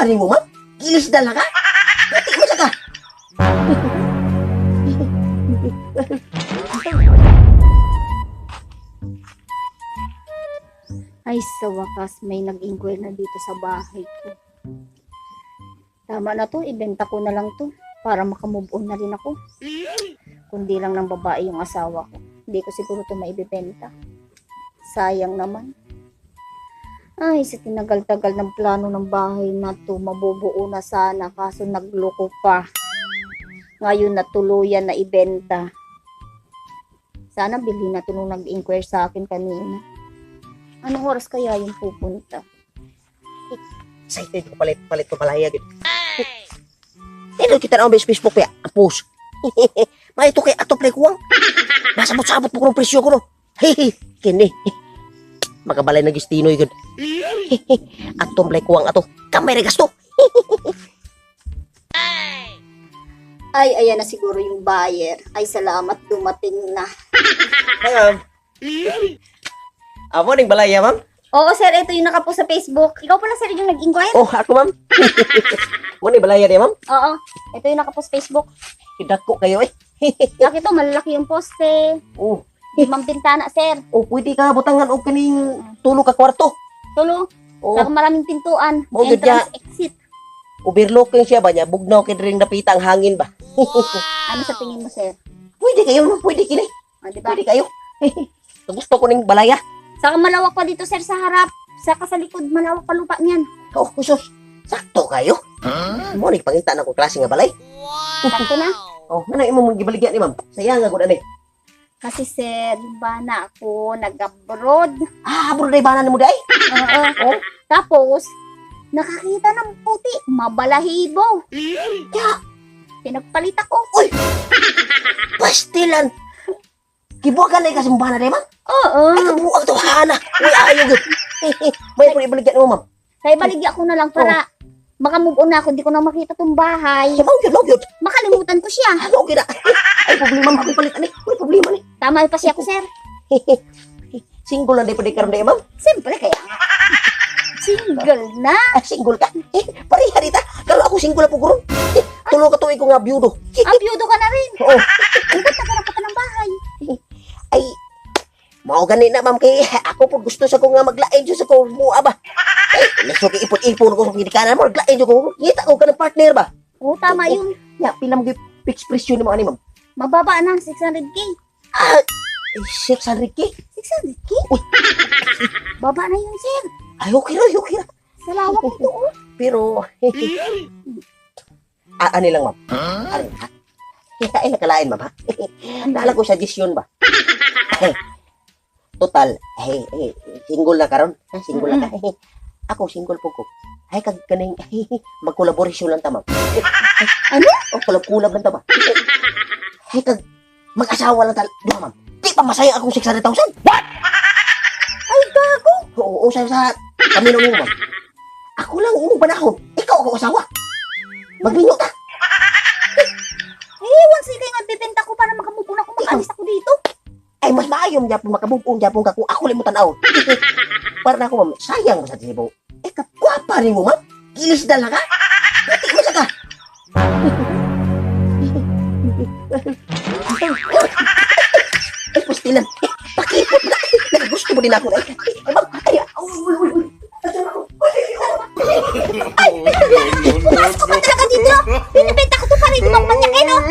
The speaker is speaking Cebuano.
Gwapa rin mo, ma'am. Gilis na lang ka. Pati mo sa ka. Ay, sa wakas, may nag-inquire na dito sa bahay ko. Tama na to, ibenta ko na lang to para makamove on na rin ako. Kundi lang ng babae yung asawa ko. Hindi ko siguro to maibibenta. Sayang naman. Ay, sa tinagal-tagal ng plano ng bahay na to, mabubuo na sana kaso nagloko pa. Ngayon na tuluyan na ibenta. Sana bilhin na to nung nag-inquire sa akin kanina. Anong oras kaya yung pupunta? Excited ko palit palit ko palaya gid. Nindot kita na ang Facebook ya. Ang post. May ito kay ato play kuwang. Masabot-sabot mo kurong presyo ko no. Hey, kini. Makabalay na gistinoy gud. Ato play kuwang ato. Kamay re gasto. Ay, ayan na siguro yung buyer. Ay, salamat, dumating na. Hi, ma'am. Amo ning balaya, ma'am. Oo, sir, ito yung nakapost sa Facebook. Ikaw pala, sir, yung nag-inquire? Oh, ako, ma'am. Mo ning balaya niya, ma'am. Oo, ito yung nakapost sa Facebook. Dako kayo eh. Laki to, malalaki yung poste. Oh, 5 bintana, sir. oh, pwede ka butangan og kaning tulo ka kwarto. Tulo, Oh, saka maraming pintuan. Mao gyud Entrance, exit. Overlooking siya ba niya? Bugnaw kay ring napita ang hangin ba? Ano sa tingin mo, sir? Pwede kayo, ma'am. Pwede kini. O, di ba? Pwede kayo. Gusto ko ning balaya. Saka malawak pa dito, sir, sa harap. Saka sa likod, malawak pa lupa niyan. Oh, sus. Sakto kayo. Mo ni pangita na ko klase nga balay. Sakto na. Oh, ano imo mong gibaligya ni ma'am? Saya nga gud ani. Kasi, sir, yung bana ako, nag-abroad. Ah, bro day bana nimo day. Oo. Oh. Tapos, nakakita ng puti, mabalahibo. Ya, Pinagpalit ako. pastilan. Gibuwagan na ka sa bana day, ma'am. Oo. Ay, kabuwag to hana. Uy, ayo gud. May pud ibaligya nimo, ma'am. Kaya baligya ko na lang para makamove on na ako. Hindi ko na makita tong bahay. Ay, mao gyud, mao gyud. Makalimutan ko siya. Ah, mao gyud na. Ay, problema ma'am, akong palit ani. Uy, problema ni. Tama pa siya ko, sir. Single lang day pud karon day, ma'am. Siyempre, kaya nga. Single na. Ah, single ka. Eh, pareha rita. Karon ako single na po karon. Eh, tulo ka tuig ko nga byudo. Ang byudo ka na rin. Oo. Ang ba't naghanap ka pa ng bahay? Ay, mao gani na ma'am kay ako po gusto sa ko nga maglain jud sa ko mua ba. Ay, naso kay ipon-ipon ko sa gidikanan mo maglain jud ko. Ngita ko kanang partner ba. Oo, tama yun. Ya, pila mo fix presyo nimo ani ma'am? Mababa na, 600K. Ah, 600K. 600K? Uy. Baba na yun, sir. Ay, okay ra, okay ra. Sa lawak ito, oh. Pero ah, ani lang ma'am. Ani ha? Ay, nakalain ma'am ha. Naala ko suggestion ba. Total, hey, hey, single na karon. Ha, single na ka. Ako single po ko. Ay kag kaning magkolaborasyon lang ta ma'am. Ano? O kulab-kulab lang ta ba? Ay kag mag-asawa lang ta. Duha ma'am. Di pa masaya akong 600,000. What? Ay, gago. Oo, oo, sa kami na mo ma'am. Ako lang imong panahon. Ikaw ako asawa. Magminyo ta. Eh, once ikaw yung bibenta ko para makamove on ako, makaalis ako dito. Ay mas maayo gyapon makamove gyapon ka kung ako lang mo tan-aw. Para na ako ma'am, sayang mo sa tibo. Eh kagwapa rin mo ma'am. Gilis na lang ka. Pati mo sa ka. Ay, pustilan. Pakipot na. Nakagusto mo din ako. Ay, ay, ma'am. Ay, uy, uy, uy, uy. Pumasok ka talaga dito. Binibenta ko to para hindi mo ako matyakin, oh.